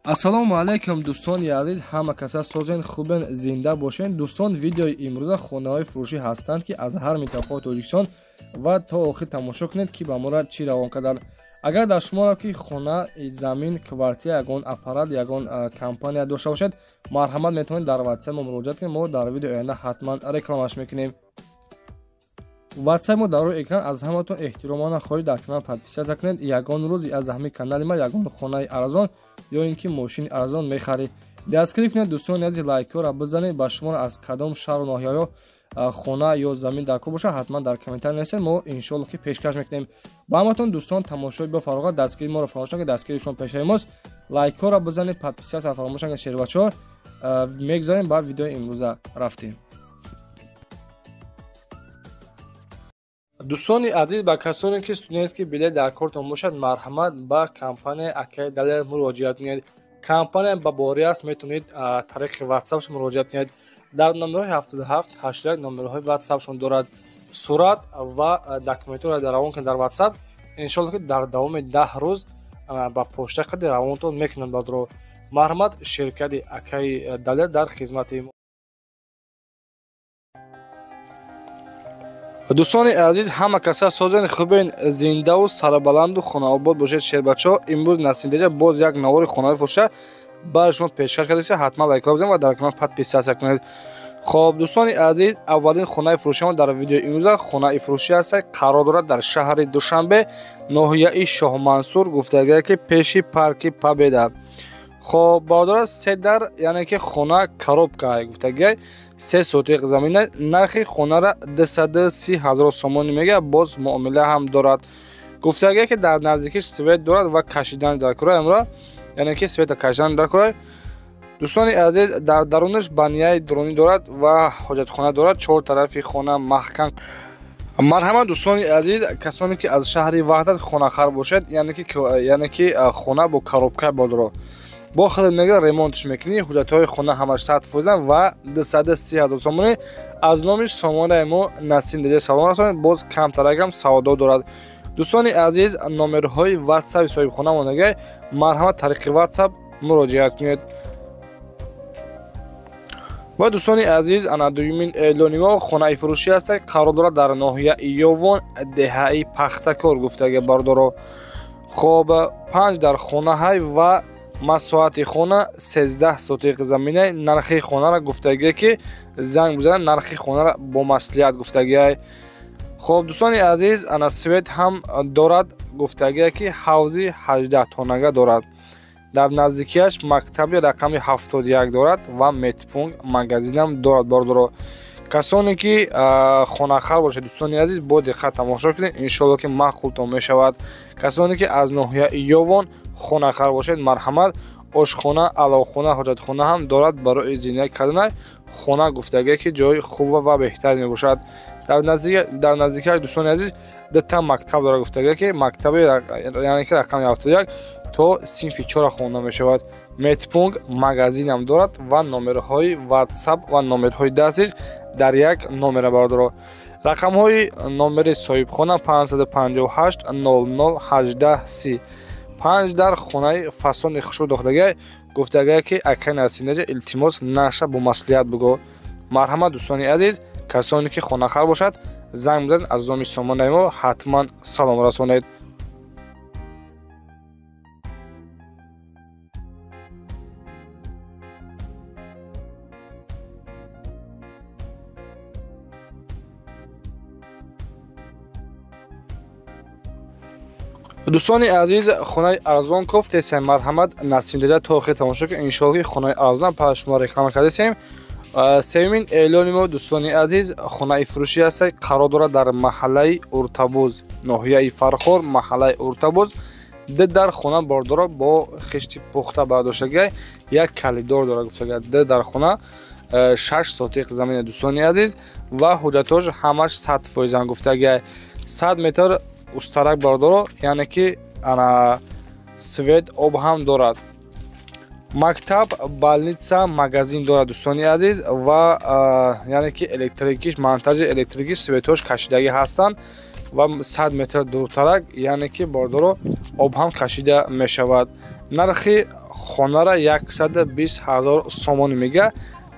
Ассалому алайкум дӯстони азиз, ҳама каса созен, хубен, зинда бошен. Дӯстон, видеои имрӯза хонаҳои фурӯшӣ ҳастанд, ки аз ҳар минтақаи Тоҷикистон ва то охир тамошо кунед, ки ба мора чӣ равон карданд. Агар дар шуморо ки хона, замин, квартира, ягон аппарат, ягон компания дошта бошед, марҳамат, метавонед дар WhatsApp мо муроҷиат кунед. Мо дар видеои оянда ҳатман рекламаш мекунем. WhatsApp мо дар рӯи экран. Аз ҳаматон эҳтиромона хоҳиш, дар канал подписаться кунед. Ягон рӯз аз ҳамин канали ма ягон хонаи арзон ё ин ки мошини арзон мехаред. Дастгирӣ кунед, дӯстони азиз, лайкҳоро бизанед. Ба шуморо аз кадом шаҳру ноҳияҳо хона ё замин дар кор бошад, ҳатман дар комментарий нависед, мо иншоалло ки пешкаш мекунем. Ба ҳаматон, дӯстон, тамошои бо фароғат, дастгирии моро фаромӯш накунед, дастгирии шумо пешаи мост. Лайкҳоро бизанед, подписаться фаромӯш накунед, шербачаҳо. Мегузарем ба видеои имрӯза, рафтем. Дӯстони азиз, ба касоне ки студентский билет дар кортон бошад, марҳамат, ба компанияи акаи Далер муроҷиат кунед. Компания ба борӣ аст, метавонед тариқи ватсапш муроҷиат кунед. Дар номерҳои 77 81 номерҳои ватсапшон дорад. Сурат ва документҳоро равон кунед дар ватсап, иншоалло ки дар давоми 10 рӯз ба почта қади равонтон мекунанд. Бадро марҳамат, ширкати акаи Далер дар хизмати. Дӯстони азиз, ҳама каса созен, хубен, зиндаву сарбаланду хонаобод бошед. Шербачаҳо, имрӯз Насимдеҷа боз як навори хонаи фурӯша барои шумо пешкаш кардааст. Ҳатман лайкҳо бизанед ва дар канал подписаться кунед. Хоб, дӯстони азиз, аввалин хонаи фурӯшамо дар видеои имрӯза хонаи фурӯшӣ аст, қарор дорад дар шаҳри Душанбе, ноҳияи Шоҳмансур, гуфтагия ки пеши парки Победа. Хоб, бародарат, се дар, яъне ки хона коробка гуфтагия, 3 сотиқ замина. Нархи хонара 230 000 сомонӣ мега, боз муомила ҳам дорад. Гуфтагия ки дар наздикиш свет дорад ва кашидан дар кора амра, яъне ки света кашидан дар кора. Дӯстони азиз, дар дарунаш баняи дуронӣ дорад ва ҳоҷатхона дорад, чор тарафи хона маҳкам. Марҳамат, дӯстони азиз, касоне ки аз шаҳри Ваҳдат хонахар бошед, яъне ки хона бо коробка бодро бо хеле мега, ремонтш мекунӣ, ҳуҷҷатҳои хона ҳамаш 100%-ан ва 230 000 сомонӣ. Аз номи сомонаи мо Насим Деҷа салом расонед, боз камтаракам савдо дорад. Дӯстони азиз, номерҳои ватсапи соҳибхона мондагай, марҳамат, тариқи ватсап муроҷиат кунед. Ва дӯстони азиз, ана дуюмин эълони мо хонаи фурӯшӣ аст, қарор дорад дар ноҳияи Ёвон, деҳаи Пахтакор гуфтага, бардоро. Хоб, панҷ дар хонаҳай ва масоҳати хона 13 сотиқ замина. Нархи хонара гуфтагие ки занг бизанад, нархи хонара бо маслиҳат гуфтагиай. Хоб, дӯстони азиз, ана свет ҳам дорад, гуфтагие ки ҳавзи 18 тонага дорад. Дар наздикиаш мактаби рақами 71 дорад ва медпункт, магазинам дорад. Бордоро, касоне ки хонахар бошед, дӯстони азиз, бо диққат тамошо кунед, иншоалло ки маъқултон мешавад. Касоне ки аз ноҳияи Ёвон хонахар бошед, марҳамат. Ошхона, аловхона, ҳоҷатхона ҳам дорад. Барои зиндагӣ кардана хона гуфтагие ки ҷои хуба ва беҳтар мебошад. Дар наздикиаш, дӯстони азиз, дута мактаб дорад, гуфтагие ки мактаби, яъне ки рақами 71 то синфи чора хонда мешавад. Медпункт, магазинам дорад ва номерҳои ватсап ва номерҳои дастиш дар як номера. Бародаро, рақамҳои номери соҳибхона 558 00 18 30. Панҷ дар хонаи фасони хушрӯ дохтагия. Гуфтагия ки акай Насинаҷа, илтимос, наша бо маслиҳат бугӯ. Марҳамат, дӯстони азиз, касоне ки хонахар бошад, занг бизанед, аз номи сомонаи мо ҳатман салом расонед. Дӯстони азиз, хонаи арзон кофтесем. Марҳамат, Насимдеҷа то охир тамошо кунед, иншоалло ки хонаи арзон пас шумо реклама кардесем. Сеюмин эълони мо, дӯстони азиз, хонаи фурӯшӣ аст, қарор дорад дар маҳаллаи Уртабуз, ноҳияи Фархор, маҳаллаи Уртабуз. Ду дар хона, бордоро, бо хишти пухта бардоштагия, як калидор дорад, гуфтага. Ду дар хона, 6 сотиқ замина, дӯстони азиз, ва ҳуҷҷатҳош ҳамаш 100%-ан гуфтагия. 100 метр устарак, бардоро, яъне ки ана свет, об ҳам дорад, мактаб, больница, магазин дорад, дӯстони азиз, ва яъне ки электрикиш, монтажи электрикиш, светҳош кашидагӣ ҳастанд ва 100 метр дуртарак, яъне ки, бордоро, об ҳам кашида мешавад. Нархи Хонара 120 ҳазор сомонӣ мега.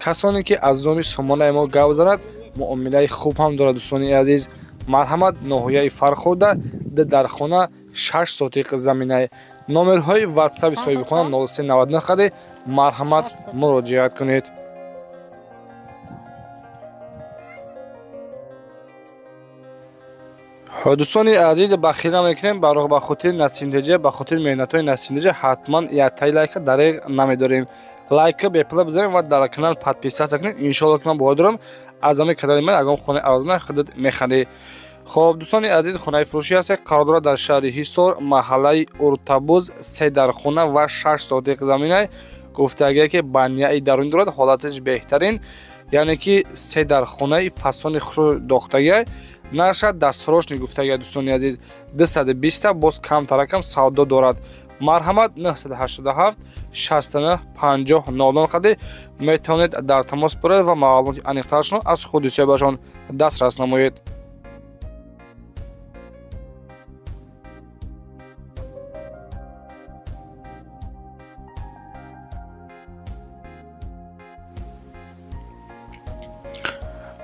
Касоне ки аз номи сомонаи мо гап занад, муомилаи хуб ҳам дорад. Дӯстони азиз, марҳамат, ноҳияи Фархорда, д дар хона, 6 сотиқ заминай. Номерҳои ватсаби соҳибхона 0399 қади, марҳамат, муроҷиат кунед. Дӯстони азиз, бахила мекунем ба хотири Насимтеҷа, ба хотири меҳнатҳои Насимтеҷа ҳатман яктаи лайка дареғ намедорем. Лайка бепула бизанем ва дар канал подписаться кунед. Иншоалло ки ман бовар дорам, аз ҳамаи канали ман ягон хонаи арзона худат мехарӣ. Хоб, дӯстони азиз, хонаи фурӯшӣ ҳаст, қарор дорад дар шаҳри Ҳисор, маҳаллаи Уртабуз, се дар хона ва 6 сотиқ заминай. Гуфтагие ки банияи дарунӣ дорад, ҳолаташ беҳтарин, яъне ки се дар хонаи фасони хушрӯ дохтагиай. Нархаш дастфурӯшни гуфтагия, дӯстони азиз, 220 боз камтаракам савдо дорад. Марҳамат, 987 69 50 00 қади метавонед дар тамос бароед ва маълумоти аниқтарашон аз худи соҳибашон дастрас намоед.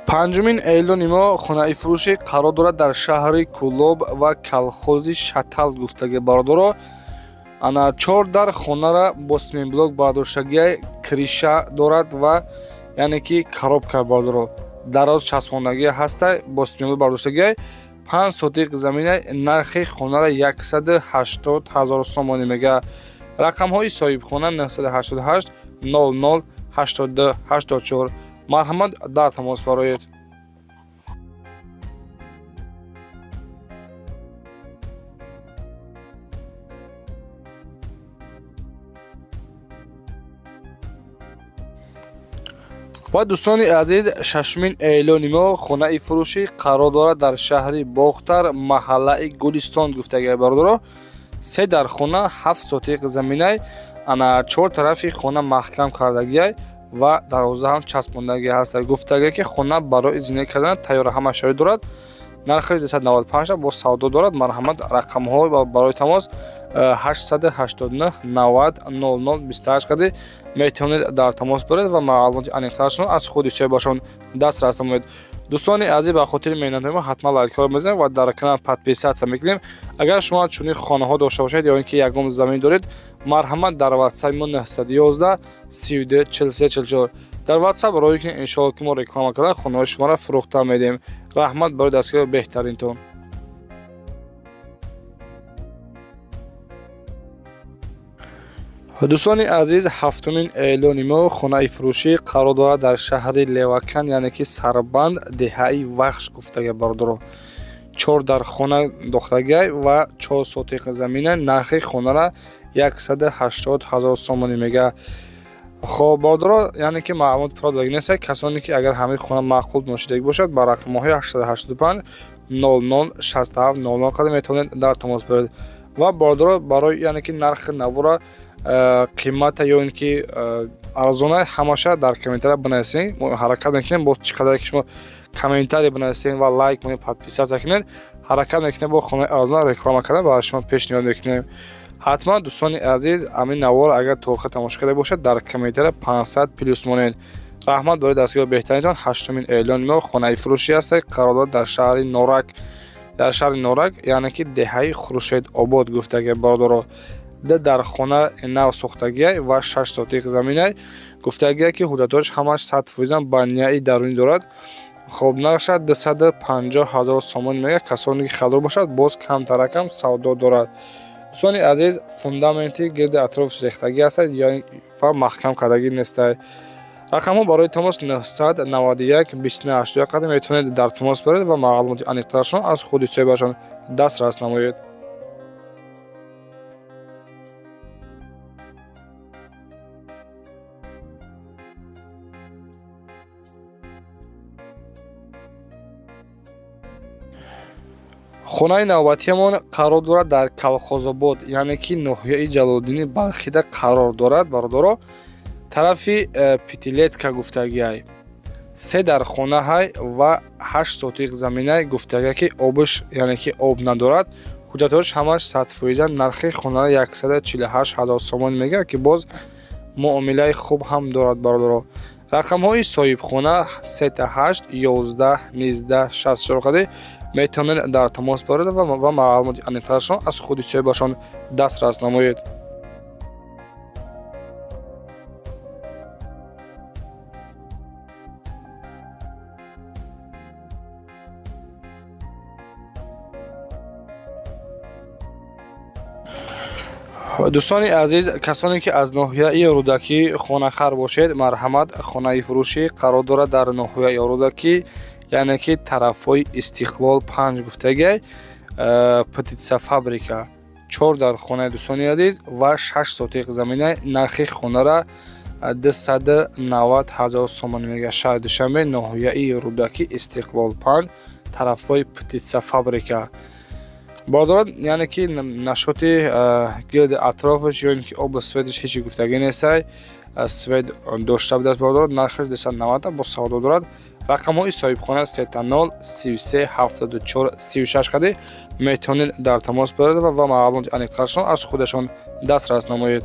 Панҷумин эълони мо хонаи фурӯшӣ қарор дорад дар шаҳри Кӯлоб ва колхози Шатал гуфтаги, бародаро. Ана чор дар хонара бо семенблок бардоштагиай, крыша дорад ва яъне ки коробка, бародаро, дароз часпондагӣ ҳастай, бо семенблок бардоштагиай. 5 сотиқ замина, нархи хонара 180 ҳазор сомонӣ мега. Рақамҳои соҳибхона 988 00 82 84. Марҳамат, дар тамос бароед. Ва дӯстони азиз, шашумин эълони мо хонаи фурӯшӣ қарор дорад дар шаҳри Бохтар, маҳаллаи Гулистон гуфтагиай, бародаро. Се дар хона, 7 сотиқ заминай. Ана чор тарафи хона маҳкам кардагиай ва дарвоза ҳам часпондагӣ ҳаст. Гуфтагиай ки хона барои зиндагӣ кардан тайёр, ҳама шароит дорад. Нархи 295 боз савдо дорад. Марҳамат, рақамҳо барои тамос 889 90 00 28 қади метавонед дар тамос баред ва маълумоти аниқтарашон аз худи соҳибашон дастрас намоед. Дӯстони азиз, ба хотири меҳнатҳои мо ҳатман лайкҳоро мезанем ва дар канал подписаться мекунем. Агар шумо чунин хонаҳо дошта бошед ё ин ки ягон замин доред, марҳамат, дар ватсапи мо 911 32 43 44 дар ватсап рӯй кунед. Иншоалло ки мо реклама карда хонаҳои шуморо фурӯхта медиҳем. Раҳмат барои дастгири беҳтаринтон. Дӯстони азиз, ҳафтумин эълони мо хонаи фурӯшӣ қарор дорад дар шаҳри Левакан, яъне ки Сарбанд, деҳаи Вахш гуфтага, бародаро. Чор дар хона дохтагиай ва 4 сотиқ замина. Нархи хонара 180 ҳазор сомонӣ мега. Хоб, бародаро, яъне ки маълумот пурра додаги нест. Касоне ки агар ҳамаи хона маъқул ношидагӣ бошад, ба рақамҳои 885 00 67 00 қадр метавонед дар тамос баред. Ва бародаро, барои яъне ки нархи навора, қимата ё ин ки арзона, ҳамаша дар комментария бинависед. Мо ҳаракат мекунем, боз чӣ қадаре ки шумо комментария бинависед ва лайк монед, подписаться кунед, ҳаракат мекунем, бо хонаи арзона реклама карда барои шумо пешниҳод мекунем. Ҳатман, дӯстони азиз, ҳамин навор агар то охир тамошо карда бошад, дар комментария 500 плюс монед. Раҳмат барои дастгири беҳтаринтон. Ҳаштумин эълони мо хонаи фурӯшӣ аст, қарор дорад дар шаҳри Норак, дар шаҳри Норак, яъне ки деҳаи Хуршедобод гуфтагиай, бародаро. Д дар хона нав сохтагиай ва 6 сотиқ заминай. Гуфтагиай ки ҳуҷҷатҳояш ҳамаш 100% банияи дарунӣ дорад. Хоб, нархаш 250 ҳазор сомонӣ мега. Касоне ки харидор бошад, боз камтаракам савдо дорад. Дӯстони азиз, фундаменти гирди атрофш рехтагӣ аст ва маҳкам кардагӣ нестай. Рақамҳо барои тамос 991 29 81 қадр метавонед дар тамос баред ва маълумоти аниқтарашон аз худи соҳибашон дастрас намоед. Хонаи навбатиамон қарор дорад дар Калхозобод, яъне ки ноҳияи Ҷалолиддини Балхида қарор дорад, бародаро. Тарафи Пятилетка гуфтагиай. Се дар хонаҳай ва 8 сотиқ заминай. Гуфтагиай ки обш, яъне ки об надорад. Ҳуҷҷатҳояш ҳамаш 100%. Нархи хонара 148 ҳазор сомон мегӯяд, ки боз муомилаи хуб ҳам дорад бародаро. Рақамҳои соҳибхона 38 11 19 64 қади метавонед дар тамос баред ва маълумоти аниқтарашон аз худи соҳибашон дастрас намоед. Дӯстони азиз, касоне ки аз ноҳияи Рӯдакӣ хонахар бошед, марҳамат, хонаи фурӯшӣ қарор дорад дар ноҳияи Рӯдакӣ, яъне ки тарафҳои Истиқлол 5 гуфтагиай, птицафабрика 4 дар хонаи дӯстони азиз ва 6 сотиқ замина. Нархи хонара 290 ҳазор сомон мегӯяд. Шаҳри Душанбе, ноҳияи Рӯдакӣ, Истиқлол 5, тарафҳои птицафабрика. Бародарон, яъне ки нашоти гирди атрофаш ё ин ки обу светаш ҳеҷ гуфтагӣ нестай. Свет дошта будааст бародарон. Нархаш 290 бо савдо дорад. Рақамҳои соҳибхона 30 33 74 36 қади метавонед дар тамос баред ва маълумоти аниқтарашон аз худашон дастрас намоед.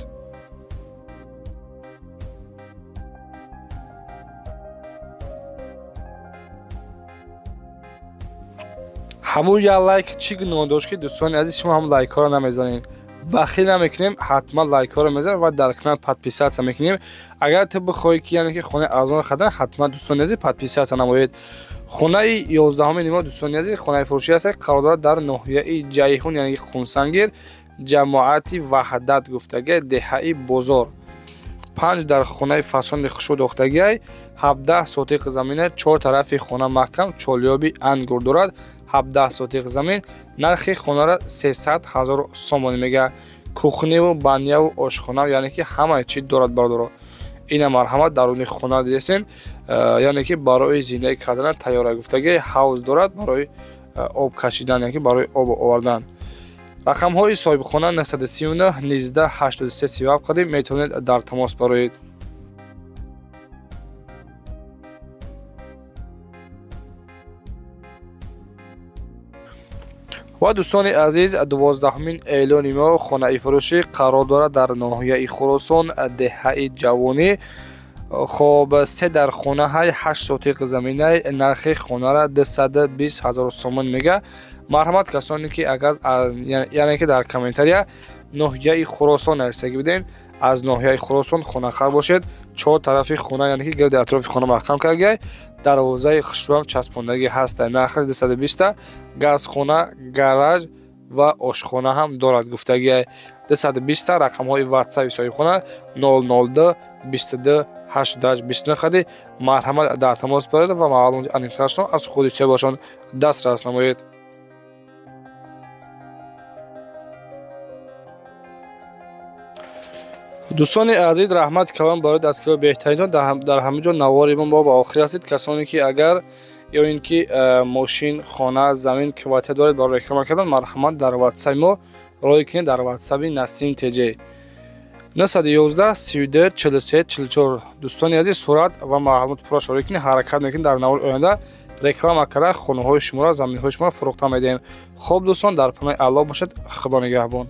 Ҳамун як лайк чӣ гуноҳ дошт, ки дӯстони азиз шумо ҳам лайкҳоро намезанед? Бахил намекунем, ҳатман лайкҳоро мезанем ва дар канал подписаться мекунем. Агар ту бихоҳӣ ки яъне ки хонаи арзон харидан, ҳатман дӯстони азиз подписаться намоед. Хонаи 11 мо дӯстони азиз хонаи фурӯшӣ аст, қарор дорад дар ноҳияи Ҷайҳун, яъне ки Хунсангир, ҷамоати Ваҳдат гуфтагиай, деҳаи Бозор. 5 дар хонаи фасони хушрӯ дохтагиай, 17 сотиқ замина, 4 тарафи хона маҳкам, чолёби ангур дорад, 17 сотиқ замин. Нархи хонара 300 ҳазор сомон мегӯяд. Кухниву баняву ошхона, яъне ки ҳамаи чӣ дорад бародаро. Ина марҳамат, даруни хона дидесен, яъне ки барои зиндагӣ кардан тайёра гуфтагиай, ҳавз дорад барои об кашидан, яъне ки барои об овардан. Рақамҳои соҳибхона 939 19 83 37 қади метавонед дар тамос бароед. Ва дӯстони азиз, 12-умин эълони мо хонаи фурӯшӣ қарор дорад дар ноҳияи Хуросон, деҳаи Ҷавонӣ. Хоб, 3 дар хонаҳай, 8 сотиқ заминай, нархи хонара 220 ҳазор сомон мегӯяд. Марҳамат, касоне ки агар яъне ки дар комментария ноҳияи Хуросон нависагӣ биден, аз ноҳияи Хуросон хонахар бошед, 4 тарафи хона, яъне ки гирди атрофи хона маҳкам кардагиай, дарвозаи хушрӯам часпондагӣ ҳаста. Нархаш 220, газхона, гараж ва ошхона ҳам дорад гуфтагиай. 220. Рақамҳои ватсапи соҳибхона 002 22 88 29 қади марҳамат дар тамос баред ва маълумоти аниқтарашон аз худи соҳибашон дастрас намоед. Дӯстони азиз, раҳмат калом барои дастгирии беҳтаринтон. Дар ҳамин ҷо навори мо ба охир расид. Касоне ки агар ё ин ки мошин, хона, замин, квартира доред барои реклама кардан, марҳамат дар ватсапи мо рой кунед, дар ватсапи Насим ТЖ 911 32 43 44. Дӯстони азиз, сурат ва маълумот пурра рой кунед. Ҳаракат мекунед дар навори оянда реклама карда хонаҳои шуморо, заминҳои шуморо фурӯхта медиҳем. Хоб дӯстон, дар паноҳи Аллоҳ бошед. Худо нигаҳбон.